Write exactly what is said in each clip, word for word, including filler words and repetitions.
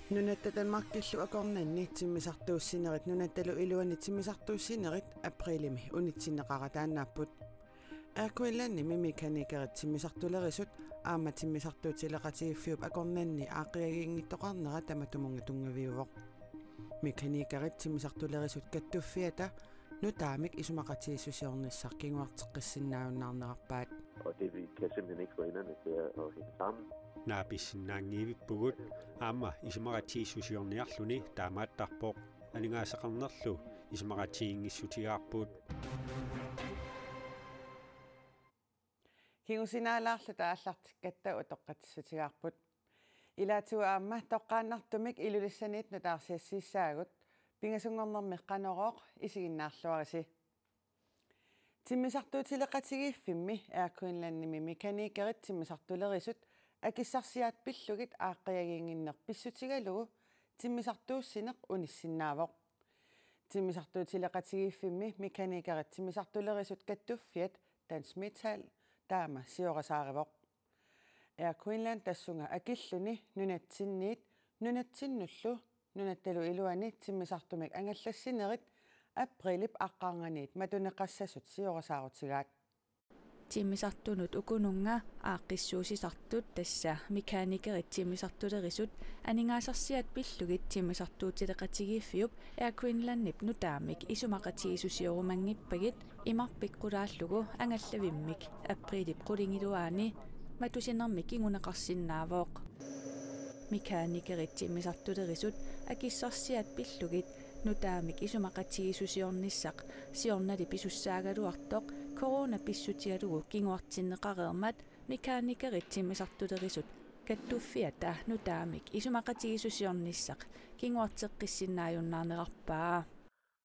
Nunatta Danmarkillu akornanni timmisartuussinerit nunattalu iluani timmisartuussinerit aprilimi unitsinneqarataannaapput. Air Greenlandimi mekanikerit timmisartulerisut aamma timmisartuutileqatigiiffiup akornanni aaqqiagiinngittoqarnera tamatumunnga tunngaviuvoq. Mekanikerit timmisartulerisut kattuffiata nutaamik isumaqatigiissusiornissaq kinguarteqqissinnaajunnaarnerarpaat. Og det vi kan simpelthen ikke få enderne til at, at hænge sammen. Naapissinnaanngivippugut aamma isumaqatigiissusiorniarluni taamaattarpoq. Aningaasaqarnerlu isumaqatigiinngissutigaarput. Kingusinaalaarluta aallartikkatta utoqqatsissutigaarput. Ilaatigut aamma toqqaannartumik Ilulissaniit nutaarsiassiissaagut, pingasunngornermi Qanorooq, isiginnaarluarisi. Timmisartuutileqatigiiffimmi Air Greenlandimi mekanikerit timmisartulerisut akissarsiaat pillugit aaqqiagiinnginneq pissutigalugu timmisartuussineq unissinnaavoq. Timmisartuutileqatigiiffimmi mekanikerit timmisartulerisut kattuffiat Dansk Metal taama siorasaarivoq. Air Greenland tassunga akilluni nunatsinniit nunatsinnullu nunattalu iluani timmisartumik angallassinerit aprilip aqqarnganiit matuneqassasut siorasaarutigaat. Timmisartunut ukununnga aaqqissuussisartut, tassa mekanikerit timmisartulerisut, aningaasarsiat pillugit timmisartuutileqatigiiffiup Air Greenlandip nutaamik isumaqatigiissusiorumanngippagit imarpik qulaallugu angallavimmik aprilip qulingiluaani matusinermik kinguneqarsinnaavoq. Mekanikerit timmisartulerisut akissarsiat pillugit nutaamik isumaqatigiissusiornissaq siornali pisussaagaluartoq corona pissutigalugu kinguartinneqareermat mekanikerit timmisartulerisut kattuffiata nutaamik isumaqatigiissusiornissaq kinguarteqqissinnaajunnaarnerarpaa.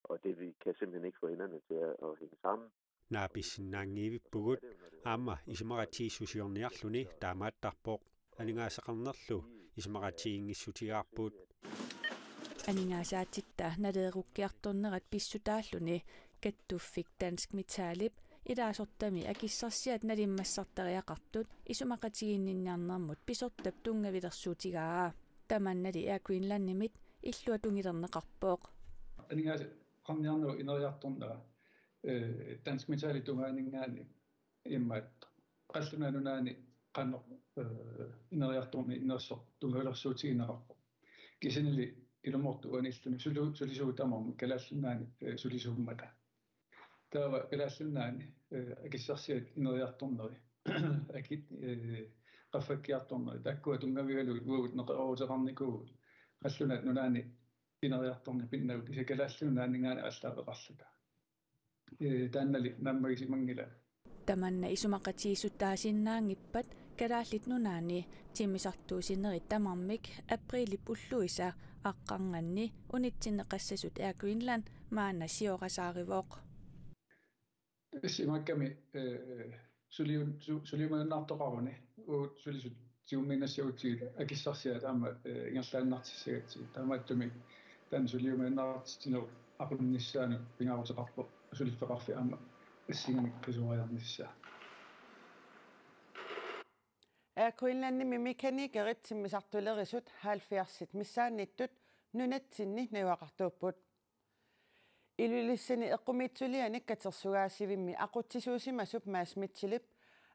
Og det vi kan simpelthen ikke få enderne til at, at hænge sammen. Naapissinnaanngivippugut aamma isumaqatigiissusiorniarluni taamaattarpoq. Aningaasaqarnerlu isumaqatigiinngissutigaarput. Aningaasaatitta naleerukkiartornerat pissutaalluni kattuffik Dansk Metalip ilaasortami akissarsiat nalimmassartariaqartut isumaqatigiinninniarnermut pisortap tunngavilersuutigaa. Tamannali Air Greenlandimit illuatungilerneqarpoq. Aningaasaqarniarnerup ineriartornera, eh, Dansk Metalip tungaaninngaanniit immaqa Qallunaat Nunaanni qanoq, eh, ineriartorneq innersoq tunngavilersuutigineqarpoq. Kisiannili ilumoortumik uanilluni sulu-, sulisuut tamarmik Kalaallit Nunaanni, eh, sulisuummata. Taava Kalaallit Nunaanni, eh, akissarsiat ineriartorneri, akit, eh, qaffakkiartorneri, taakkua tunngavigalugit uagut neqerooruteqarnikuuvugut Qallunaat Nunaanni ineriartorneq pinnagu, kisianni Kalaallit Nunaanninngaanniit aallaaveqarluta. Eh, taannali naammagisimanngilagut. Tamanna isumaqatigiissutaasinnaanngippat Kalaallit Nunaanni timmisartuussinerit tamarmik aprilip ulluisa aqqarnganni unitsinneqassasut Air Greenland maanna siorasaarivoq. Tassa imaakkami, eh, suliu-, su-, suliumajunnaartoqaruni uagut sulisut tigummiinnassagutsigit akissarsiat aamma, eh, ingerlaannartissagatsigit. Taamaattumik taanna suliumajunnaartitsinerup aqunnissaanut pingaaruteqarpoq suliffeqarfik aamma assinganik qisuariarnissaa. Air Greenlandimi mekanikerit timmisartulerisut halvfjerdsit missaanniittut nunatsinni najugaqartuupput. Ilulissani eqqumiitsulianik katersugaasivimmi aqutsisuusimasup Mads Mitchellip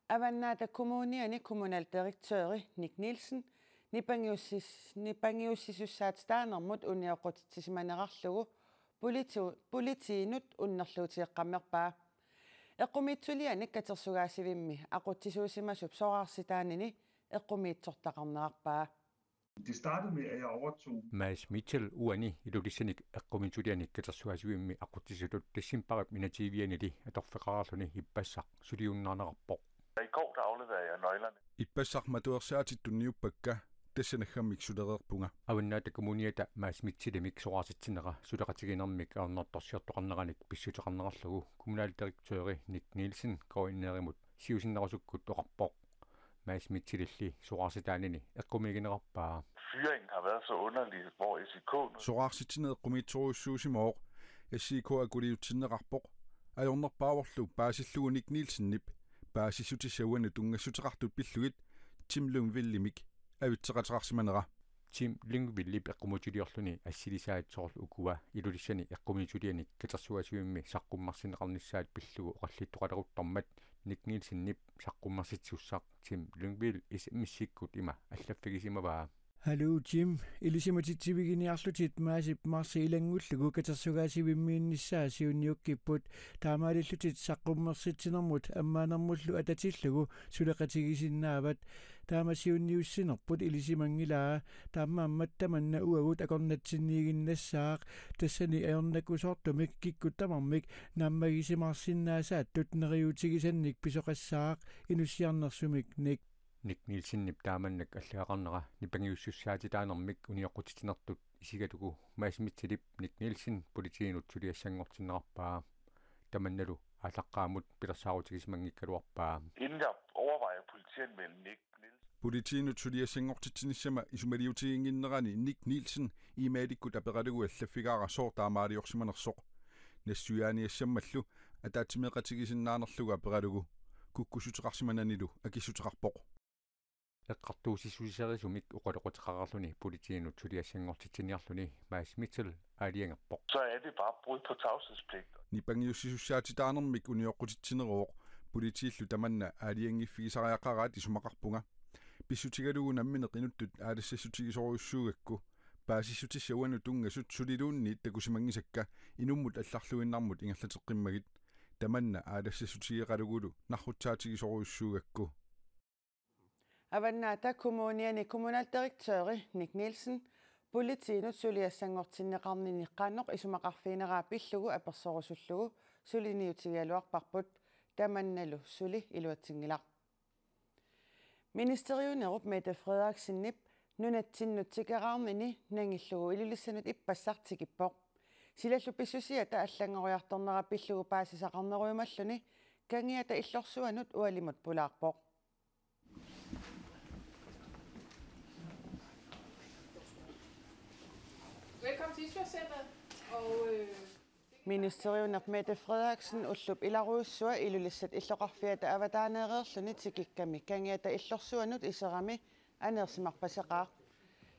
Avannaata Kommuniani kommunaldirektøri Nick Nielsen nipangiussis-, nipangiussisussaatitaanermut unioqqutitsisimanerarlugu politi-, politiinut unnerluutigeqqammerpaa. Eqqumiitsulianik katersugaasivimmi aqutsisuusimasup soraarsitaanini eqqumiitsortaqarnerarpaa. Det startede med, at jeg overtog. Mads Mitchell uani Ilulissanik eqqumiitsulianik katersugaasivimmi aqutsisutut decembarip enogtyvianili atorfeqarluni ippassaq suliunnaarnerarpoq. I går, der afleverede jeg nøglerne. Ippassaq matuersaatitut niuppakka, tassa naggammik sulereerpunga. Avannaata Kommuniata Mads Mitchellimik soraarsitsinera suleqatigiinnermik ajornartorsiortoqarneranik pissuteqarnerarlugu kommunaldirektøri Nick Nielsen K N R-imut siusinnerusukkut oqarpoq. Mads Mitchellilli soraarsitaanini eqqumiiginerarpaa. Fyringen har været så underlig, hvor S I K nu. Soraarsitsineq eqqumiitsorujussuusimavoq, S I K akuliutsinneqarpoq. Ajornerpaavorlu paasillugu Nick Nielsenip paasissutissaq uannut tunngassuteqartut pillugit Tim Lyngvildimik avitseqateqarsimanera. Jim Lyngvildip eqqumiitsuliorluni assilisaat soorlu ukua Ilulissani eqqumiitsulianik katersugaasivimmi saqqummersinneqarnissaat pillugu oqallittoqaleruttormat Nick Nielsenip saqqummersitsisussaq Jim Lyngvild S M S-ikkut ima allaffigisimavaa. Hallo Jim, ilisimatitsivigiinnarlutit Maasip Marsip ilanngullugu katersugaasivimmiinnissaa siunniukkipput, taamaalillutit saqqummersitsinermut ammaanermullu atatillugu suleqatigisinnaavat. Taama siunniussinerput ilisimanngilaa, taamaammat tamanna uagut akornatsinniiginnassaaq, tassani ajornakusoortumik kikkut tamarmik naammagisimaarsinnaasaattut neriuutigisannik pisoqassaaq, inussiarnersumik Nick. Nick Nielsenip taamannak allagaqarnera nipangiussussaatitaanermik unioqqutitsinertut isigalugu Mads Mitchellip Nick Nielsen politiinut suliassanngortinneqarpaa. Tamannalu aallaqqaammut pilersaarutigisimanngigaluarpaa. Inden jeg overvejer politianmelde Nick Nielsen. Politiinut suliassanngortitsinissama isumaliutiginnginnerani Nick Nielsen e-mailikkut aperalugu allaffigaara sooq taamaaliorsimanersoq. Nassuiaaniassammallu ataatsimeeqatigisinnaanerlugu aperalugu. Kukkussuteqarsimananilu akissuteqarpoq. Eqqartuussissuserisumik oqaloqateqareerluni politiinut suliassanngortitsiniarluni Mads Mitchell aalajangerpoq. Så er det bare brud på tavshedspligt. Nipangiussisussaatitaanermik unioqqutitsineruvoq, politiillu tamanna aalajangiiffigisariaqaraat isumaqarpunga. Pissutigalugu nammineq inuttut aalassassutigisorujussuugakku. Paasissutissat uannut tunngasut suliluunniit takusimanngisakka inummut allarluinnarmut ingerlateqqimmagit. Tamanna aalassassutigeqalugulu narrutsaatigisorujussuugakku. Avannaata Kommuniani kommunaldirektøri Nick Nielsen politiinut suliassanngortinneqarnini qanoq isumaqarfigineraa pillugu apersorusullugu suliniutigigaluarparput, tamannalu suli iluatsinngilaq. Ministeriunerup Mette Frederiksenip nunatsinnut tikeraarnini nangillugu Ilulissanut ippassaq tikippoq. Silallu pissusiata allanngoriartornera pillugu paasisaqarnerujumalluni Kangiata Illorsuanut ualimut pulaarpoq. Velkommen til Isfjordscenteret. Og, øh, Ministeriuneq Mette Frederiksen ullup ilarujussua Ilulissat illoqarfiata avataaneereerluni tikikkami Kangiata Illorsuanut iserami aneersimarpaseqaaq.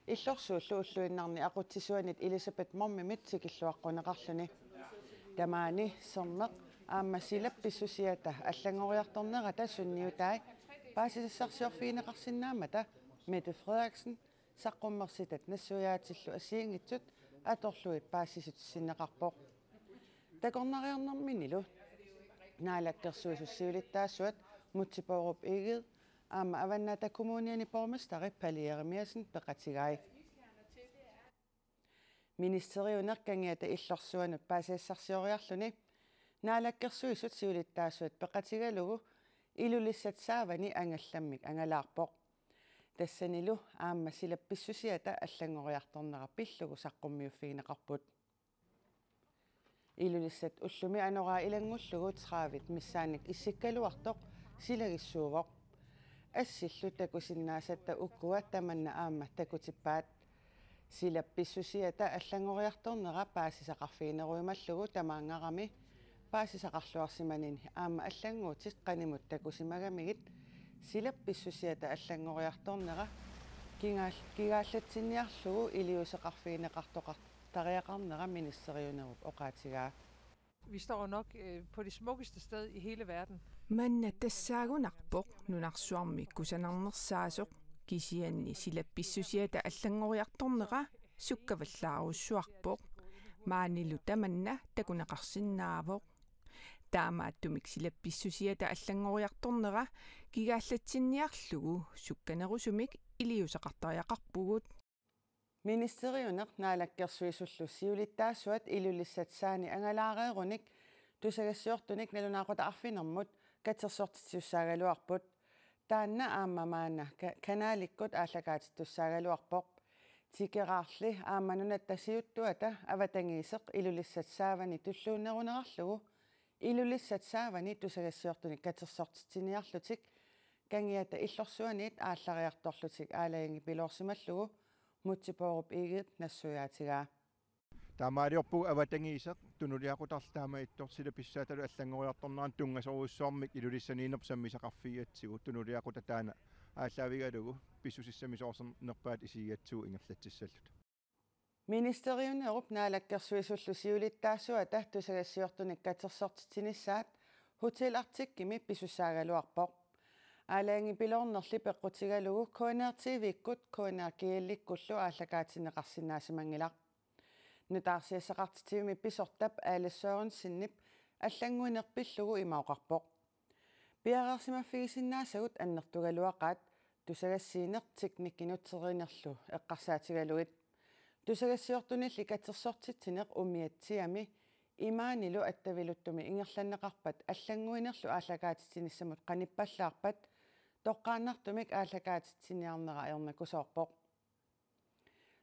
Illorsuullu ulluinnarni aqutsisuanit Elisabeth Mommimit tikilluaqquneqarluni. Tamaani sermeq aamma silap pissusiata allanngoriartornerata sunniutai paasisassarsiorfigineqarsinnaammata Mette Frederiksen saqqummersitat nassuiaatillu assigiinngitsut atorlugit paasissutissinneqarpoq. Takornariarnerminilu Naalakkersuisut siulittaasuat Múte Bourup Egede aamma Avannaata Kommuniani borgmesteri Palle Jerimiassen peqatigai. Ministeriuneq Kangiata Illorsuanut paasisassarsioriarluni Naalakkersuisut siulittaasuat peqatigalugu Ilulissat saavani angallammik angalaarpoq. Tassanilu aamma silap pissusiata allanngoriartornera pillugu saqqummiuffigineqarput. Ilulissat ullumi anoraa ilanngullugu tredive missaannik issikkaluartoq silagissuuvoq. Assillu takusinnaasatta ukua tamanna aamma takutippaat. Silap pissusiata allanngoriartornera paasisaqarfiginerujumallugu tamaanngarami paasisaqarluarsimanini aamma allannguutit qanimut takusimagamigit silap pissusiata allanngoriartornera kigaal-, kigaallatsinniarlugu iliuuseqarfigineqartoqartariaqarnera ministeriunerup oqaatigaa. Vi står jo nok, øh, på det smukkeste sted i hele verden. Manna tassaagunarpoq nunarsuarmi kusanarnersaasoq, kisianni silap pissusiata allanngoriartornera sukkavallaarujussuarpoq. Maanilu tamanna takuneqarsinnaavoq. Taamaattumik silap pissusiata allanngoriartornera kigaallatsinniarlugu sukkanerusumik iliuuseqartariaqarpugut. Ministeriuneq Naalakkersuisullu siulittaasuat Ilulissat saani angalaareerunik tusagassiortunik nalunaaqutaq arfinermut katersortitsisussaagaluarput. Taanna aamma maanna ka-, kanalikkut aallakaatittussaagaluarpoq. Tikeraarli aamma nunatta siuttuata avatangiiseq Ilulissat saavani tulluunnerunerarlugu Ilulissat saavani tusagassiortunik katersortitsiniarlutik Kangiata Illorsuaniit aallariartorlutik aalajangipiloorsimallugu Múte Bourup Egede nassuiaatigaa. Taamaaliorpugut avatangiiseq tunuliaqutarlu taama ittoq silap pissusiatalu allanngoriartornerani tunngasorujussuarmik Ilulissaniinnerput sammisaqarfigigatsigu tunuliaqutaq taanna aallaavigalugu pissusissamisoornerpaat isigigatsigu ingerlatsissalluta. Ministeriunerup naalakkersuisullu siulittaasuata tusagassiortunik katersortitsinissaat Hotel Arcticimi pisussaagaluarpoq. Aalajangipiloornerli peqqutigalugu K N R T V-kkut K N R G L-ikkullu aallakaatinneqarsinnaasimannginnamik. Nutaarsiassaqartitsivimmi pisortap Aali Sørensenip allannguineq pillugu ima oqarpoq: Piareersimaffigisinnaasagut annertugaluaqaat tusagassiineq teknikkinut terinerlu eqqarsaatigalugit. Tusagassiortunilli katersortitsineq umiatsiami imaanilu attaviluttumi ingerlanneqarpat allannguinerlu aallakaatitsinissamut qanippallaarpat toqqaannartumik aallakaatitsiniarnera ajornakusoorpoq.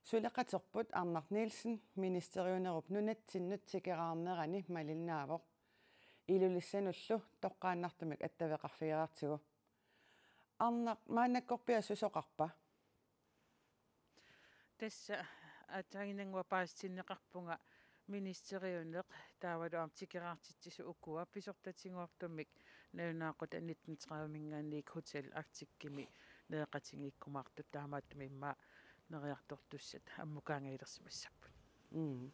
Suleqaterput Arnaq Nielsen ministeriunerup nunatsinnut tikeraarnerani malinnaavoq. Ilulissanullu toqqaannartumik attaveqarfigereertigu. Arnaq, maannakkorpiaq susoqarpa? Tassa aatsaannguaq paasitinneqarpunga ministeriuneq taavalu aamma tikeraartitsisut ukua pisortatigoortumik nalunaaqutaq nitten tredive-minngaanniit Hotel Arcticimi nereqatigiikkumaartut, taamaattumik immaqa neriartortussat ammukaanngilersimassapput. Mm.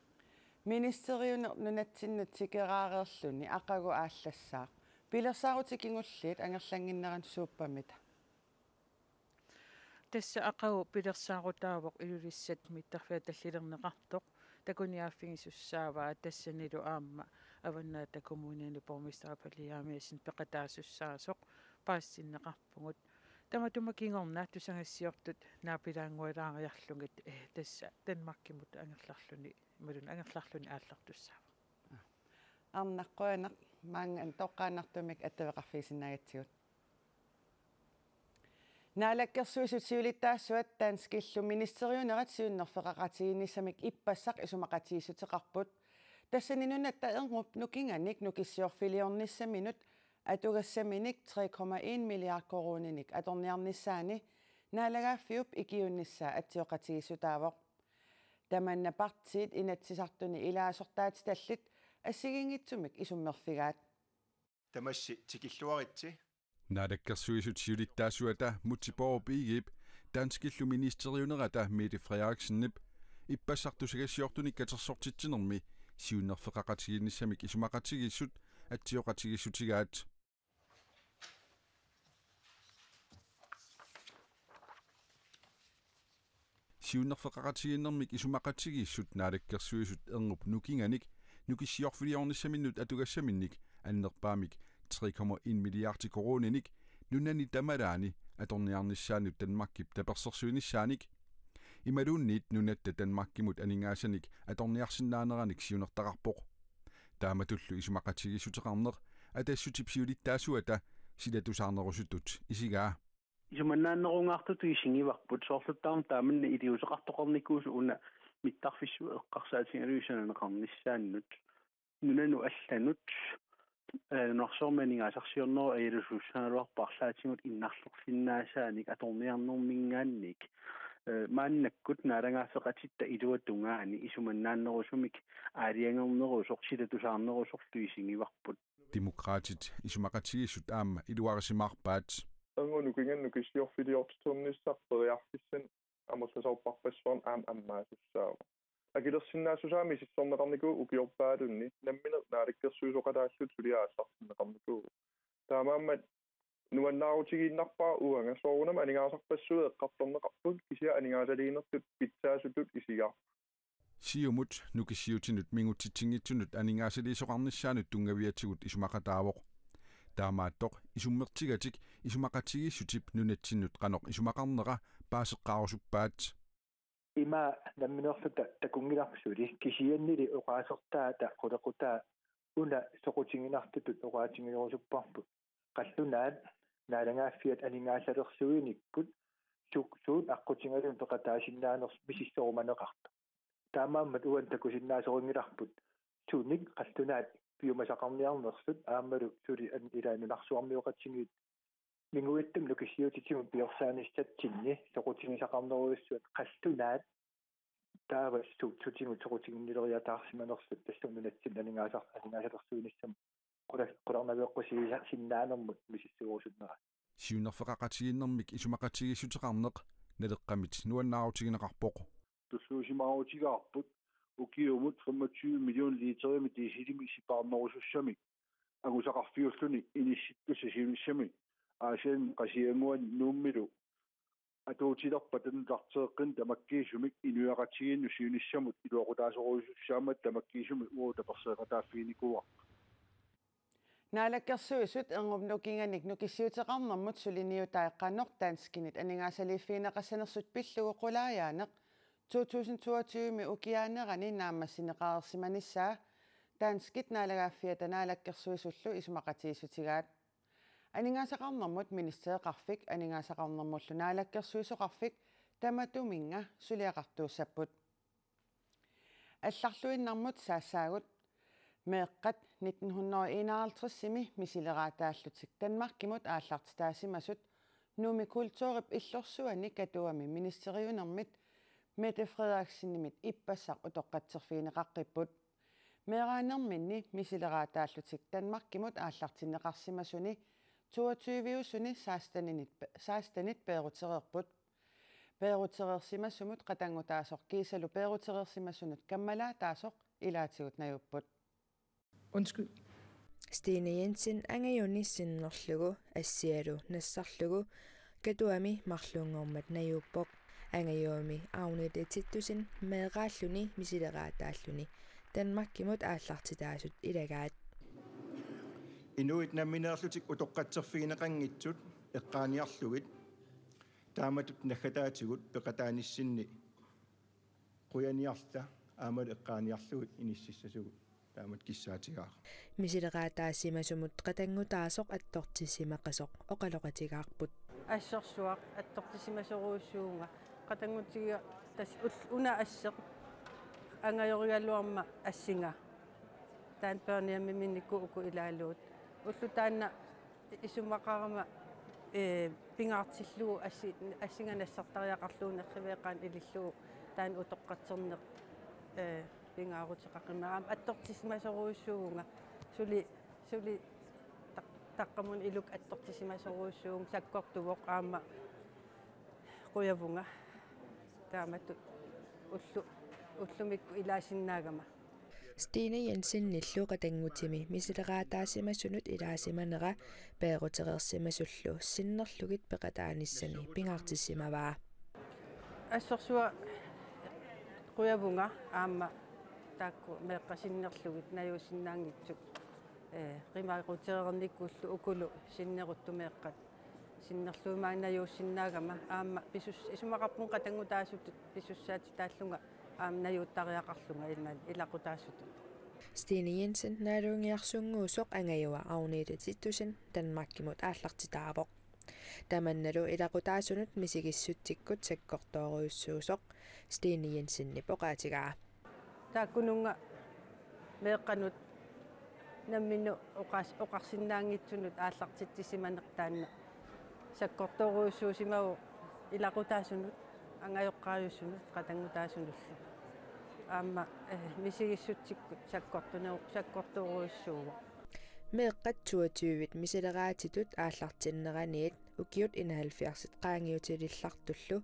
Ministeriuneq nunatsinnut tikeraareerluni aqagu aallassaaq. Pilersaarutit kingulliit angerlannginneranni suuppamita? Tassa aqagu pilersaarutaavoq Ilulissat mittarfiata tallilerneqartoq takuniaaffigisussaavaa, tassanilu aamma Avannaata Kommuniani borgmesteri Palle Jerimiassen peqataasussaasoq paasitinneqarpugut. Tamatuma kingorna tusagassiortut naapilaanngualaariarlugit, eh, tassa Danmarkimut angerlarluni, imaluunniit angerlarluni aallartussaavoq. Arnaq, qujanaq, maanga toqqaannartumik attaveqarfigisinnaagatsigut. Naalakkersuisut siulittaasuat danskillu ministeriunerat siunnerfeqaqatigiinnissamik ippassaq isumaqatigiissuteqarput. Tassani nunatta erngup nukinganik nukissiorfiliornissaminut atugassaminik tre komma en milliard koruuninik atorniarnissaani naalagaaffiup ikiuunnissaa atsioqatigiissutaavoq. Tamanna partiit Inatsisartuni ilaasortaatitallit assigiinngitsumik isummerfigaat. Tamassi tikilluaritsi. Naalakkersuisut siulittaasuata Múte Bourup Egedep danskillu ministeriunerata Mette Frederiksenip ippassaq tusagassiortunik katersortitsinermi siunnerfeqaqatigiinnissamik isumaqatigiissut atsioqatigiissutigaat. Siunnerfeqaqatigiinnermik isumaqatigiissut Naalakkersuisut erngup nukinganik nukissiorfiliornissaminnut atugassaminnik annerpaamik tre komma en milliardi koruuninik nunani tamalaani atorniarnissaannut Danmarkip tapersersuinissaanik imaluunniit nunatta Danmarkimut aningaasanik atorniarsinnaaneranik siunertaqarpoq. Taamatullu isumaqatigiissuteqarneq Atassutip siulittaasuata silatusaarnerusutut isigaa. Isumannaannerungaartutut isigivarput, soorlu taama taamanna iliuuseqartoqarnikuusoq una mittarfissuup eqqarsaatigalugu sananeqarnissaannut. Nunanut allanut, eh, nunarsuarmi aningaasarsiornerup ajalusuussaagaluarpat arlaatigut innarlersinnaasaanik atorniarnermiingaanniit, eh, maannakkut naalagaaffeqatitta iluatungaani isumannaannerusumik aalajangernerusoq silatusaarnerusorlu isigivarput. Demokraatit isumaqatigiissut aamma iluarisimaarpaat. Erngup nukinganik nukissiorfiliortiternissaq periarfissanik amerlasoorpassuarnik aamma ammaassissaavoq. Akilersinnaassusaa misissorneqarnikuuvoq ukiorpaalunni, nammineq naalakkersuisoqalaalluta suliaq aallartinneqarnikuuvoq. Taamaammat nuannaarutigiinnarpara uanga soorunami aningaasarpassuit eqqartorneqarput, kisianni aningaasaliinertut pitsaasutut isigaarput. Siumut nukissiutinut mingutsitsinngitsunut aningaasaliisoqarnissaanut tunngaviatigut isumaqataavoq. Taamaattoq isummertigatik isumaqatigiissutip nunatsinnut qanoq isumaqarnera paaseqqaarusuppaat. Ima nammineerluta takunngilarput suli, kisiannili oqaasertaata qulequtaa una soqutiginartutut oqaatiginerusupparput. Qallunaat naalagaaffiat aningaasalersuinikkut suut, suut aqqutigalugit peqataasinnaanersut misissorumaneqartoq. Taamaammat uani takusinnaasorinngilarput sunik qallunaat piumasaqarniarnersut aammalu suli an-, ilaa nunarsuarmioqatigiit minguittumik nukissiutitigut piorsaanissatsinnit soqutigisaqarnerujussuat qallunaat taava su-, sutigut soqutiginnileriataarsimanersut, tassa nunatsinni aningaasar-, aningaasalersuinissamut qula-, qularnaveeqqusiisa-, sinnaanermut misissuerusunnerat. siunnerfeqaqatigiinnermik isumaqatigiissuteqarneq Naleqqamit nuannaarutigineqarpoq. Tulluusimaarutigaarput ukiumut femogtyve million literimik dieselimik sipaarnerusussamik angusaqarfiulluni inissittussat siunissami Aasianni Qasigiannguani Nuummilu atuutilerpata nutarteeqqinni tamakkiisumik inuiaqatigiinnut siunissamut iluaqutaasorujussuussaammat tamakkiisumik uagut tapersersoqataaffiginikuuarput. Naalakkersuisut ernup nukinganik nukissiuteqarnermut suliniutai qanoq danskinit aningaasaliiffigineqassanersut pillugu qulaajaaneq to tusind toogtyve-mi ukiaanerani naammassineqareersimanissaa danskit naalagaaffiata naalakkersuisullu isumaqatigiissutigaat. Aningaasaqarnermut ministereqarfik aningaasaqarnermullu naalakkersuisoqarfik tamatuminnga suliaqartuussapput. Allarluinnarmut saassaagut. Meeqqat nitten hundrede enoghalvtreds-imi misileraataallutik Danmarkimut aallartitaasimasut Nuummi Kulturip illorsuani Katuami ministeriunermit Mette Frederiksenimit ippassaq utoqqatserfigineqaqqipput. Meeraanerminni misileraataallutik Danmarkimut aallartinneqarsimasuni toogtyve-usuni seksten-init, seksten-it peerutereerput. Peerutereersimasumut qatanngutaasoq kiisalu peerutereersimasunut kammalaataasoq ilaatigut najuupput. Undskyld. Stine Jensen angajuni sinnerlugu assialu nassarlugu Katuami marlunngormat najuuppoq. Angajuami Agnete Titussen meeraalluni misileraataalluni Danmarkimut aallartitaasut ilagaat. Inuit nammineerlutik utoqqatserfigineqanngitsut eqqaaniarlugit taamatut naggataatigut peqataanissinni qujaniarluta aammalu eqqaaniarlugit inississasugut taamatut kissaatigaaq. Misileraataasimasumut qatanngutaasoq attortissimaqasoq oqaloqatigaarput. Assorsuaq attortissimasorujussuuvunga. Qatanngutigiga tassa ul-, una asseq angajorigaluarmat assinga. Taanna børnehjemiminnikuuvoq uku ilaaluut. Ulloq taanna isumaqarama, eh, pingaartillugu assi-, assinga nassartariaqarlugu nerriviiqqaanut ilillugu taanna utoqqatserneq, eh, pingaaruteqaqima. Aamma attortissimasorujussuuvunga. Suli, suli taq-, taqqamut iluk attortissimasorujussuuvunga, sakkortuvoq aamma qujavunga. Taamatut ullu-, ullumikkut ilaasinnaagama. Stine Jensenillu qatanngutimi misileraataasimasunut ilaasimanera peerutereersimasullu sinnerlugit peqataanissani pingaartissimavaa. Assorsuaq qujavunga aamma taakku meeqqat sinnerlugit najuussinnaanngitsut, eh, qimarutereernikkullu ukulu sinneruttut meeqqat sinnerlugit maani najuussinnaagama aamma pisus-, isumaqarpunga qatanngutaasutut pisussaatitaallunga aamma najuuttariaqarlunga imaluunniit ilaqutaasutut. Stine Jensen naalungiarsunnguusoq angajua Agnete Titussen Danmarkimut aallartitaavoq. Tamannalu ilaqutaasunut misigissutsikkut sakkortoorujussuusoq Stine Jensenip oqaatigaa. Taakkununnga meeqqanut nammineq oqas-, oqarsinnaanngitsunut aallartitsisimaneq taanna sakkortoorujussuusimavoq ilaqutaasunut, angajoqqaajusunut, qatanngutaasunullu. Aamma, eh, misigissutsikkut sakkortune-, sakkortoorujussuuvoq. Meeqqat toogtyve misileraatitut aallartinneraniit ukiut enoghalvfjerds qaangiutilillartullu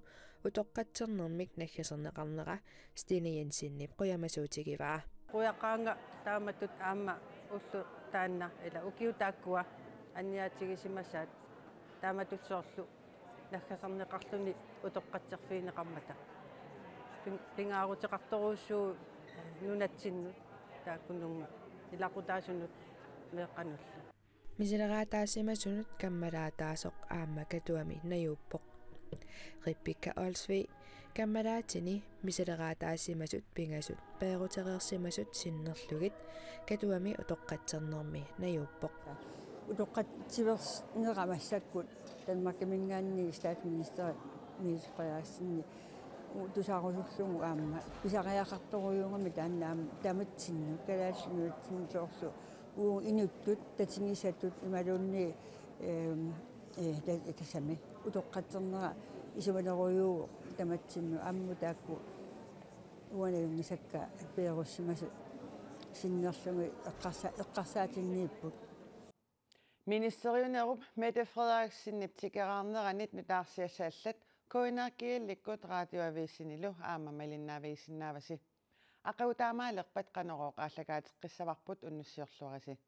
utoqqatsernermik naggaserneqarnera Stine Jensenip qujamasuutigivaa. Qujaqaanga taamatut aamma ulloq taanna ila ukiut taakkua anniaatigisimasaat taamatut soorlu naggaserneqarluni utoqqatserfigineqarmata. Pin-, pingaaruteqartorujussuuvoq nunatsinnut taakkununnga ilaqutaasunut meeqqanullu. Misileraataasimasunut kammalaataasoq aamma Katuami najuuppoq. Rebekka Olsvig kammalaatini misileraataasimasut pingasut peerutereersimasut sinnerlugit Katuami utoqqatsernermi najuuppoq. Utoqqatsiveernera massakkut Danmarkiminngaanniit statsministeri Mette Frederiksen u-, tusarusullugu aamma pisariaqartorujuugami taanna aamma tamatsinnut, kalaallit nunatsinnut soorlu uagut inuttut tatigisatut imaluunniit, ehm, eh, ta-, tassami utoqqatsernera isumanerujuuvoq tamatsinnut aamma taakku uanga nalunngisakka peerussimasut sinnerlugit eqqarsa-, eqqarsaatinniipput. Ministeriunerup Mette Frederiksenip tikeraarneranit nutaarsiassat allat K N R G-likkut Radioavisinilu aamma malinnaavigisinnaavasi. Aqagu taamaalerpat Qanorooq aallakaateqqissavarput, unnussiorluarisi.